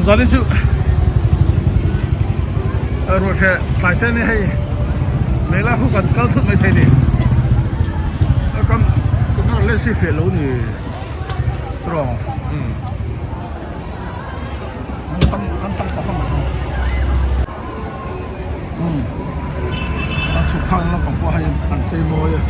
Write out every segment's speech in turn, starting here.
Zali chu ruahṭhe tlai te ania hei mela khu kan kal thut mai thei ni kan camera lens hi fiah lo ni tawng an tam an tam tak a a chhuk thlak lampang pawh hei an chei mawi a.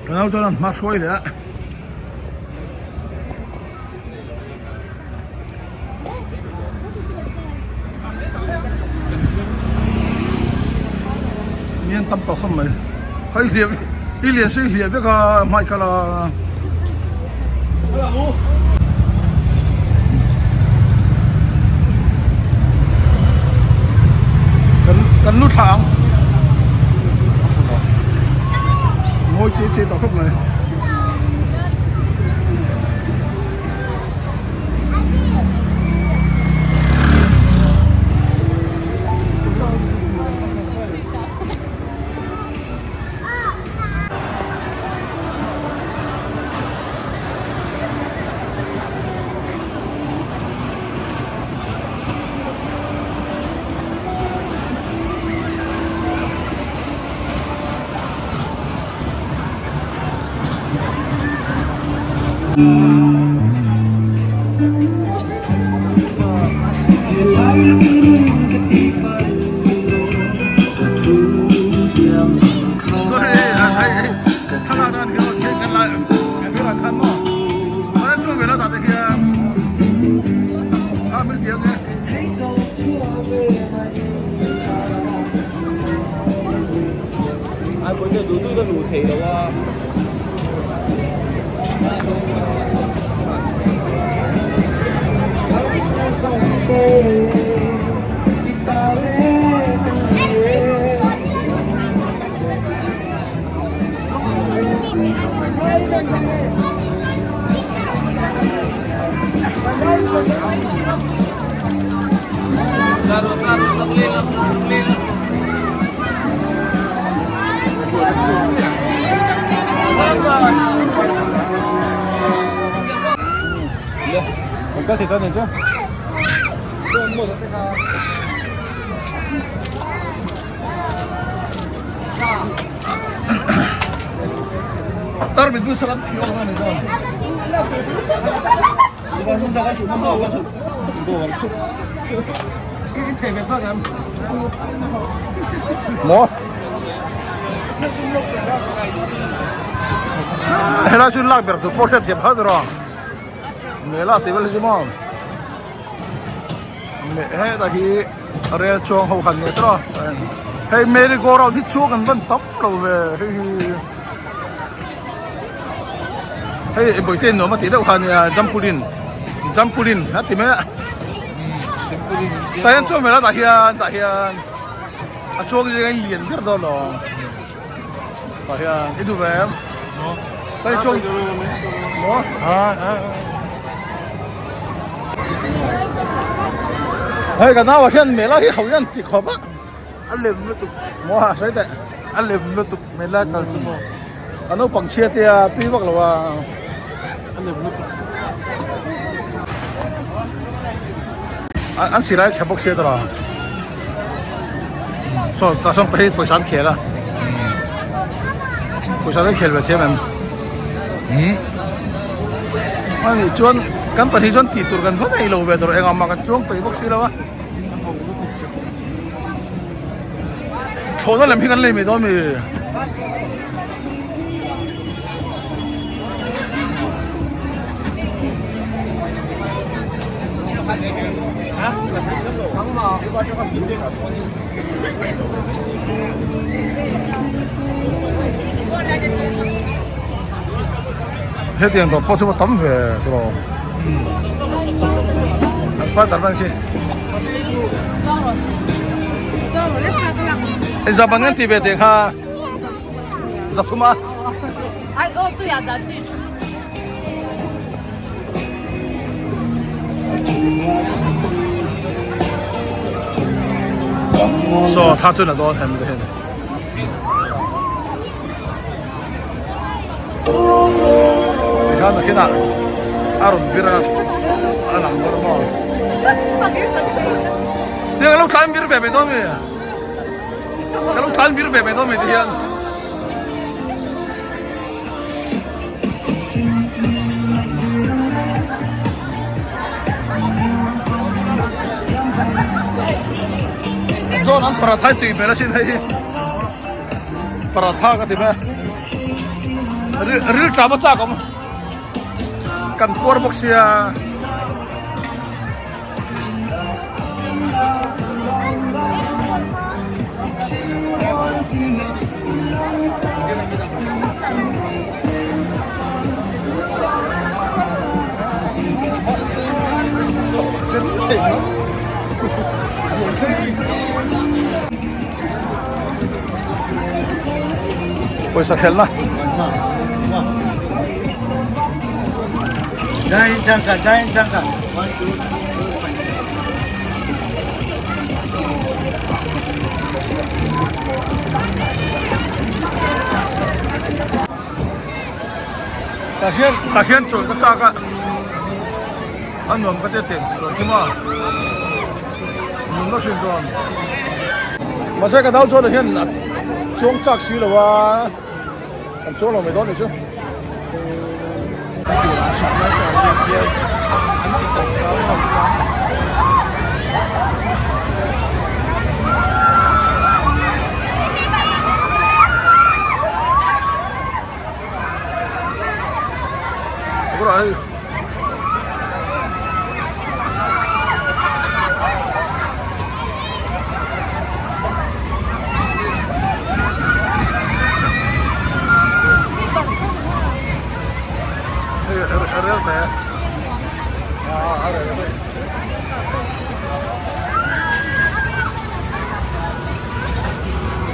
Ka nau chuan an hma hruai leh a. Mi an tam tawh khawp mai. Hei hliah i lian si hliah vek a hmai kal a. Kan kan lu thla ang. Mawi che che tawh khawp mai. Maw? Helai chu lak ber tur pawh hriat thiam har rawh. Mela tih vel hi chu maw? Me heta hi rel chuang ho han ni tawh a. Hei merry go round hi chuang an van tam lo ve hei hi. Hei bawihte nuam a tih deuh kha nia jampurin jampurin a ti mai a tah hian chuan hmel a tah hian tah hian a chuang zing a lian ber dawn lo tah hian i duh ve em hei chuang maw hei ka nau ah hian mela hi ho hian ti khawp a. A lem lutuk. Maw ha sawi teh. A lem lutuk mela kal chu maw. A naupang chhia te a tui vak lo a. A lem lutuk. An silai chhe bawk sia tawh. Saw tah sawn pahnih pawisa an khel a. Pawisa an khel ve thiam em? Ani chuan kan pahnih chuan tih tur kan va nei lo ve tawh engah mah kan chuang peih bawk si lo a. Thlawhna lem hi kan lei mai dawn mi? Hetiang tawh pawh chu a tam ve tawh. Spiderman khi. Zaban ngan ti ve te kha. Zathuma. Ai oh tu ya da chi. Saw tha chuan a dawn hem te hian. Tikhan nakinah a rawn vir a a lang dawn maw. Tiang ka lo tlan vir ve mai dawn mi. Ka lo tlan vir ve mai dawn mi ti hian. John an paratha hi tui hmel asin hei hi paratha ka ti mai a ril tram a chak awm kan puar bawk sia. Pawisa khelna. Tah hian tah hian chawl ka chak a a nuam ka tia teng chuan khi maw nuam na hrim chuan mahse ka dau chuan ah hian a chuang chak si lo a kan chuang lo mai dawn nih chu.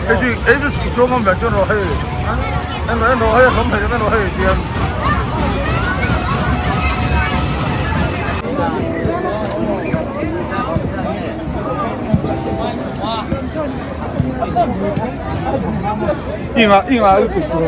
Hei chu hei chu i chuang awm ve chuan rawh hei en rawh en rawh hei a hlawm thei en rawh hei tiang. Inga inga lutuk tur.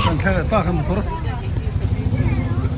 Kan thleng leh tak a motor.